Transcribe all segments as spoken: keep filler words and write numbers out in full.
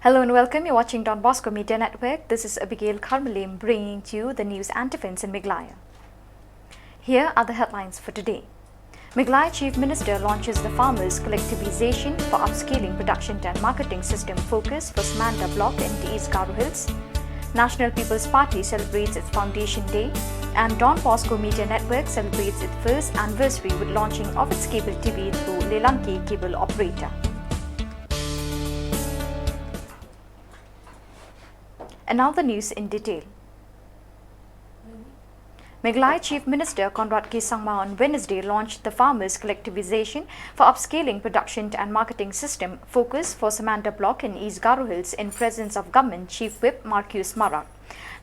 Hello and welcome. You're watching Don Bosco Media Network. This is Abigail Kharmalim bringing to you the news and events in Meghalaya. Here are the headlines for today. Meghalaya Chief Minister launches the Farmers Collectivization for Upscaling Production and Marketing System Focus for Samanda Block in the East Garo Hills. National People's Party celebrates its foundation day, and Don Bosco Media Network celebrates its first anniversary with launching of its cable T V through Lelanki Cable Operator. And now the news in detail. Meghalaya Chief Minister Conrad K Sangma on Wednesday launched the Farmers Collectivization for Upscaling Production and Marketing System Focus for Samanda Block in East Garo Hills in presence of Government Chief Whip Marcuise Marak.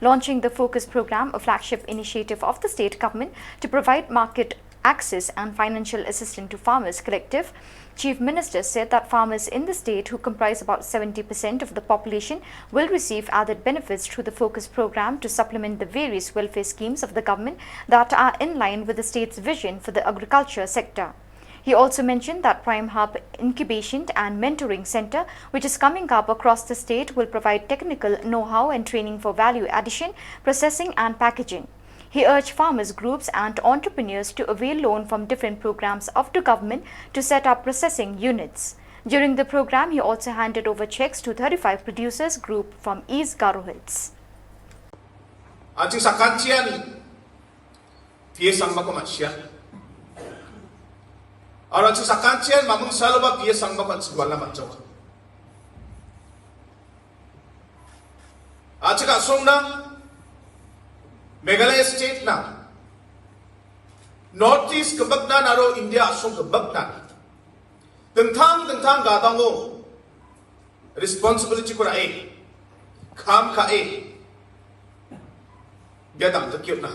Launching the Focus Programme, a flagship initiative of the state government to provide market access and financial assistance to farmers collective, Chief Minister said that farmers in the state, who comprise about seventy percent of the population, will receive added benefits through the Focus Programme to supplement the various welfare schemes of the government that are in line with the state's vision for the agriculture sector. He also mentioned that Prime Hub Incubation and Mentoring Centre, which is coming up across the state, will provide technical know-how and training for value addition, processing and packaging. He urged farmers groups and entrepreneurs to avail loan from different programs of the government to set up processing units. During the programme, he also handed over cheques to thirty-five producers group from East Garo Hills. Aji sakantian P A Sangma ko masia. Aro aji sakantian mamung saloba P A Sangma ko aji wala macho. Aji ka song na Meghalaya State na North East kebaknan aro India asong kebaknan. Tentang tentang gadango responsibility ko rae, kham kae, bia dang tekiut na.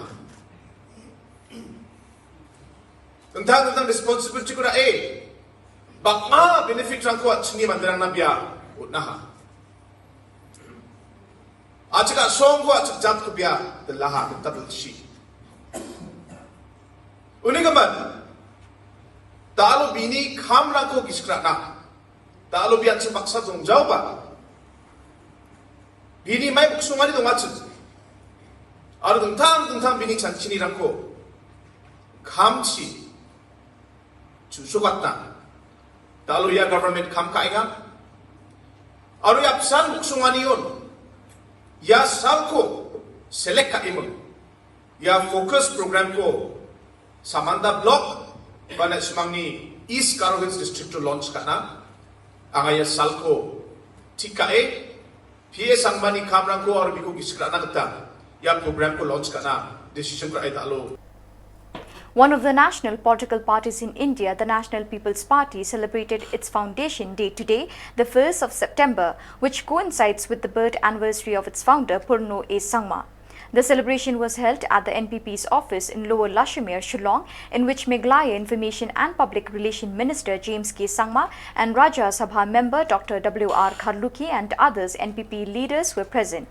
Tentang tentang responsibility ko rae, bak ma benefit rang ko chini mandrang na bia ut na. Aji ka song ko aji jat ko bia de laha de tabel shi. Uni ka man, talo bini kham rang ko giskra na. Talo bian sing baksa dong jauh ba. Bini mai buksung ani dong acun. Aro dengtang dengtang bini chan chini rangko. Kham chi. Chu sukat na. Talo ya government kham ka inga. Aro ya pesan buksung ani on. Ya salko select ka imang. Ya focus program ko Samanda block, bane sumangni East Garo Hills district to launch kana, anga ya salko tika e, P A Sangma ni kamrang ko aru biko giskra na kata, ya program ko launch kana, decision ko ai talo. One of the national political parties in India, the National People's Party, celebrated its foundation day today, the first of September, which coincides with the birth anniversary of its founder, Purno A Sangma. The celebration was held at the N P P's office in Lower Lashamere, Shillong, in which Meghalaya Information and Public Relation Minister James K Sangma and Rajya Sabha member Doctor W R Kharlukhi and others N P P leaders were present.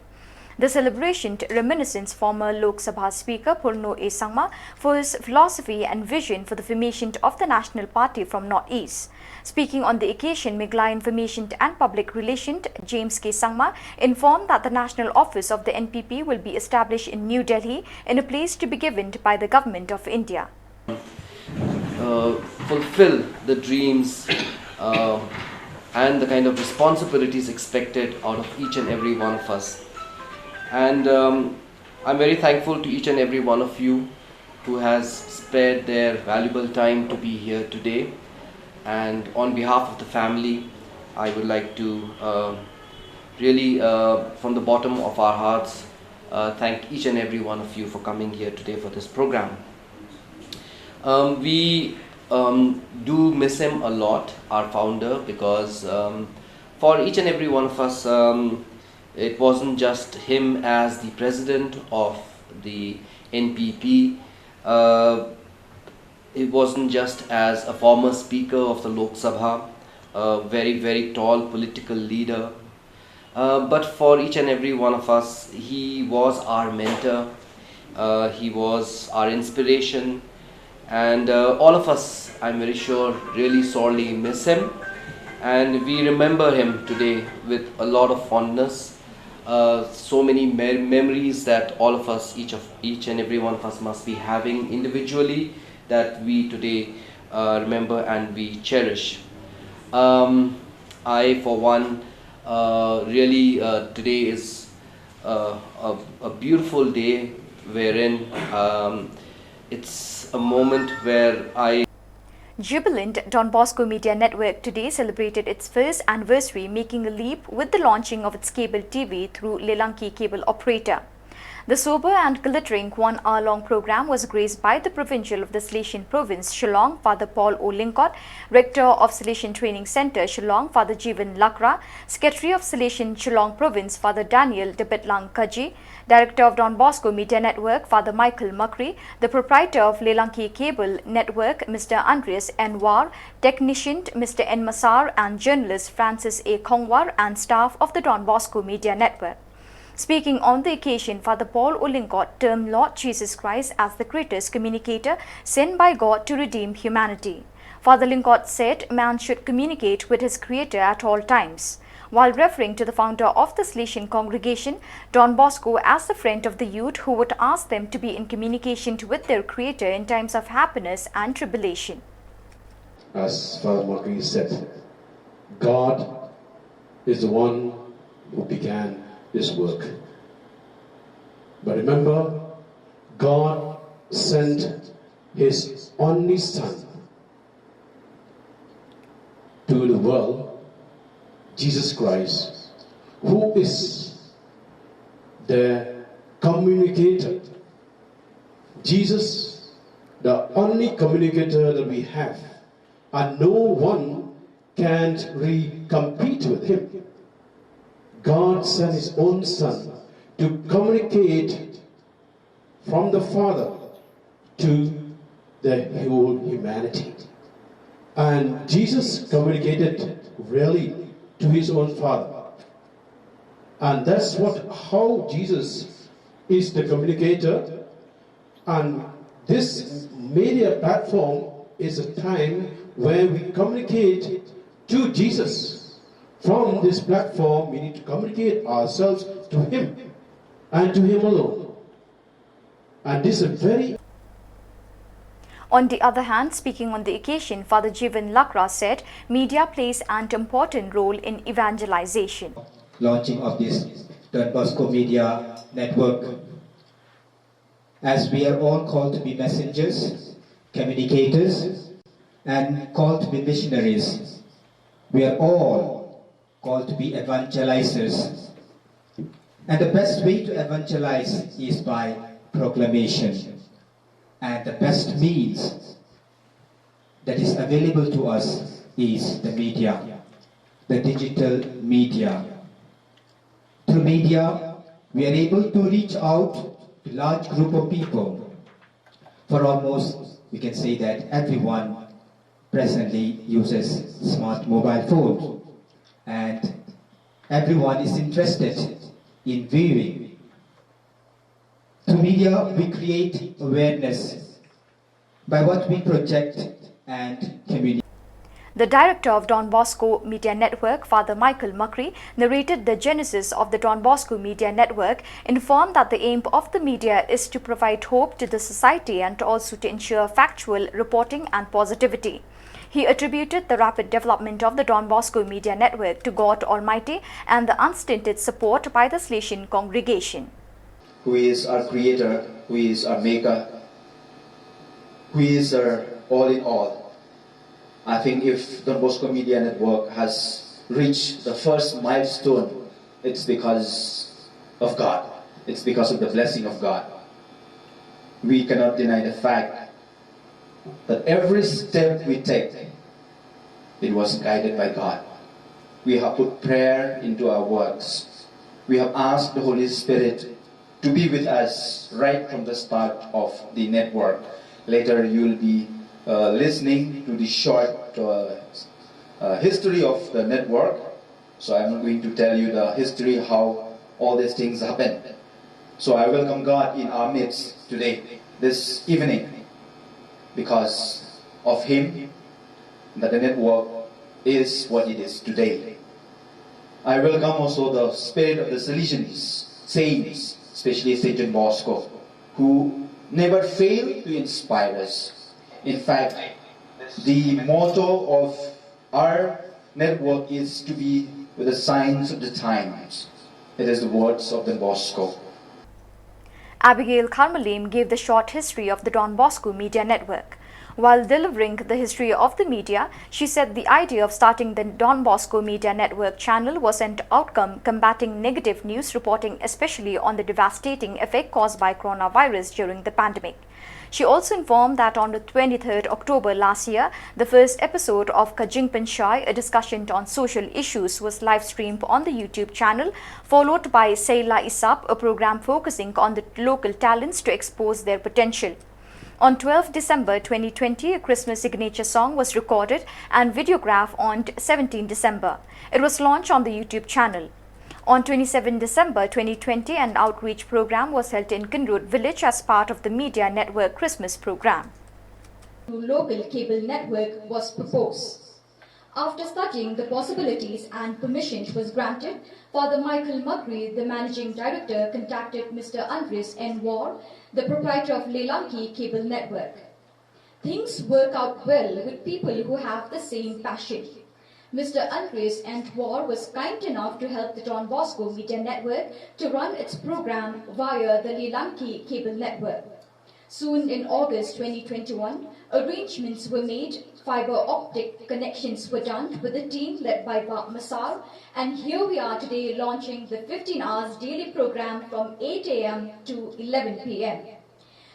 The celebration reminiscence former Lok Sabha Speaker Purno A Sangma for his philosophy and vision for the formation of the National Party from North East. Speaking on the occasion, Meghalaya Information and Public Relation James K Sangma informed that the national office of the N P P will be established in New Delhi in a place to be given by the Government of India. Uh, fulfill the dreams uh, and the kind of responsibilities expected out of each and every one of us. And um, I'm very thankful to each and every one of you who has spared their valuable time to be here today. And on behalf of the family, I would like to uh, really, uh, from the bottom of our hearts, uh, thank each and every one of you for coming here today for this program. Um, we um, do miss him a lot, our founder, because um, for each and every one of us, um, it wasn't just him as the president of the N P P. Uh, it wasn't just as a former speaker of the Lok Sabha, a very, very tall political leader. Uh, but for each and every one of us, he was our mentor. Uh, he was our inspiration. And uh, all of us, I'm very sure, really sorely miss him. And we remember him today with a lot of fondness. Uh, so many me- memories that all of us, each of each and every one of us, must be having individually, that we today uh, remember and we cherish. Um, I, for one, uh, really uh, today is uh, a, a beautiful day wherein um, it's a moment where I Jubilant Don Bosco Media Network today celebrated its first anniversary, making a leap with the launching of its cable T V through Lelanki Cable Operator. The sober and glittering one hour long program was graced by the Provincial of the Salesian Province, Shillong, Father Paul O Lyngkot, Rector of Salesian Training Centre, Shillong, Father Jeevan Lakra, Secretary of Salesian Shillong Province, Father Daniel Debitlang Kaji, Director of Don Bosco Media Network, Father Michael Makri, the proprietor of Lelanki Cable Network, Mister Andreas N War, technician Mister N Masar, and journalist Francis A Khongwar, and staff of the Don Bosco Media Network. Speaking on the occasion, Father Paul O Lyngkot termed Lord Jesus Christ as the greatest communicator sent by God to redeem humanity. Father Lyngkot said man should communicate with his Creator at all times. While referring to the founder of the Salesian congregation, Don Bosco, as the friend of the youth, who would ask them to be in communication with their Creator in times of happiness and tribulation. As Father Makri said, God is the one who began this work. But remember, God sent His only Son to the world, Jesus Christ, who is the communicator. Jesus, the only communicator that we have, and no one can really compete with Him. God sent His own Son to communicate from the Father to the whole humanity. And Jesus communicated really to His own Father. And that's what, how Jesus is the communicator. And this media platform is a time where we communicate to Jesus. From this platform, we need to communicate ourselves to Him and to Him alone. And this is a very On the other hand, speaking on the occasion, Father Jeevan Lakra said media plays an important role in evangelization. Launching of this Don Bosco Media Network. As we are all called to be messengers, communicators, and called to be missionaries, we are all called to be evangelizers. And the best way to evangelize is by proclamation. And the best means that is available to us is the media, the digital media. Through media, we are able to reach out to large group of people. For almost, we can say that everyone presently uses smart mobile phone, and everyone is interested in viewing. Through media, we create awareness by what we project and communicate. The director of Don Bosco Media Network, Father Michael Makri, narrated the genesis of the Don Bosco Media Network, informed that the aim of the media is to provide hope to the society and also to ensure factual reporting and positivity. He attributed the rapid development of the Don Bosco Media Network to God Almighty and the unstinted support by the Salesian congregation. Who is our creator, who is our maker, who is our all in all. I think if Don Bosco Media Network has reached the first milestone, it's because of God. It's because of the blessing of God. We cannot deny the fact that every step we take, it was guided by God. We have put prayer into our works. We have asked the Holy Spirit to be with us right from the start of the network. Later, you'll be uh, listening to the short uh, uh, history of the network. So I'm not going to tell you the history, how all these things happened. So I welcome God in our midst today, this evening, because of Him, that the network is what it is today. I welcome also the spirit of the Salesian saints, especially Saint John Bosco, who never failed to inspire us. In fact, the motto of our network is to be with the signs of the times. It is the words of Don Bosco. Abigail Kharmalim gave the short history of the Don Bosco Media Network. While delivering the history of the media, she said the idea of starting the Don Bosco Media Network channel was an outcome combating negative news reporting, especially on the devastating effect caused by coronavirus during the pandemic. She also informed that on the twenty-third October last year, the first episode of Ka Jingpynshai, a discussion on social issues, was live streamed on the YouTube channel, followed by Seila Isap, a program focusing on the local talents to expose their potential. On twelfth December twenty twenty, a Christmas signature song was recorded and videographed on seventeenth December. It was launched on the YouTube channel. On twenty-seventh December twenty twenty, an outreach program was held in Kinrut village as part of the Media Network Christmas program. Local cable network was proposed. After studying the possibilities and permission was granted, Father Michael Muggery, the managing director, contacted Mister Andres N. War, the proprietor of Leelanki Cable Network. Things work out well with people who have the same passion. Mister Andres N. War was kind enough to help the Don Bosco Media Network to run its program via the Leelanki Cable Network. Soon in August twenty twenty-one, arrangements were made, fiber optic connections were done with a team led by Bob Massar, and here we are today launching the fifteen hours daily program from eight a.m. to eleven p.m.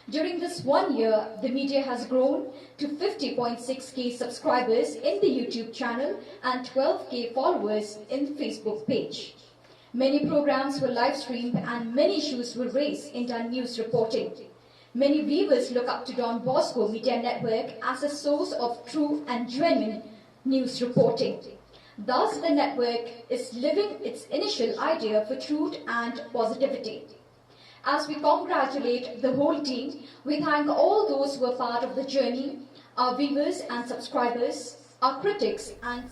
During this one year, the media has grown to fifty point six K subscribers in the YouTube channel and twelve K followers in the Facebook page. Many programs were live streamed and many issues were raised in our news reporting. Many viewers look up to Don Bosco Media Network as a source of true and genuine news reporting. Thus, the network is living its initial idea for truth and positivity. As we congratulate the whole team, we thank all those who were part of the journey, our viewers and subscribers, our critics and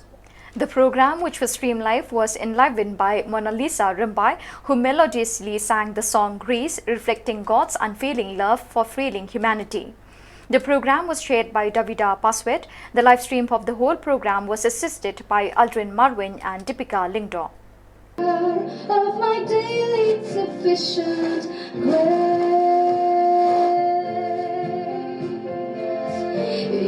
The program, which was streamed live, was enlivened by Mona Lisa Rimbai, who melodiously sang the song Grace, reflecting God's unfailing love for failing humanity. The program was chaired by Davida Paswet. The live stream of the whole program was assisted by Aldrin Marwin and Deepika Lyngdoh. Of my daily sufficient grace.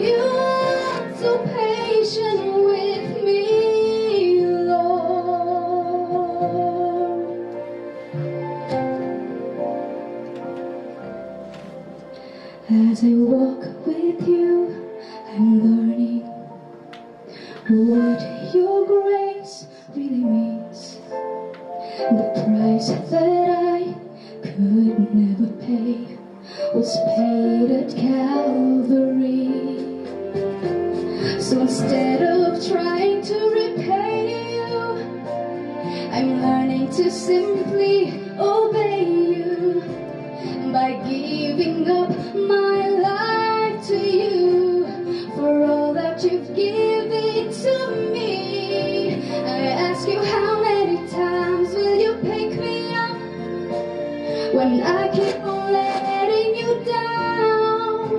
You are so patient with me, Lord. As I walk with you, I'm learning what your grace really means. The price that I could never pay was paid at Calvary. So instead of trying to repay you, I'm learning to simply obey you by giving up my life to you for all that you've given to me. I ask you, how many times will you pick me up when I keep on letting you down?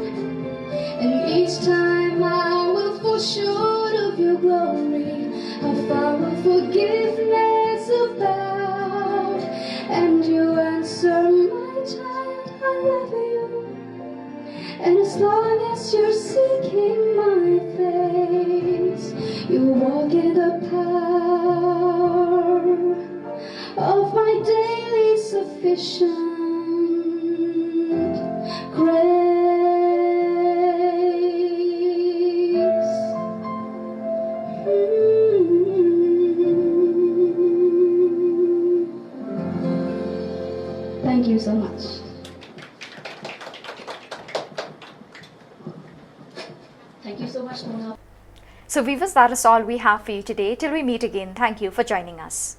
And each time I will fall short of your glory. How far will forgiveness abound? And you answer, my child, I love you. And as long as you're seeking my face, you walk in the power of my daily sufficient grace. Thank you so much. Thank you so much, Mona. So, viewers, that is all we have for you today. Till we meet again, thank you for joining us.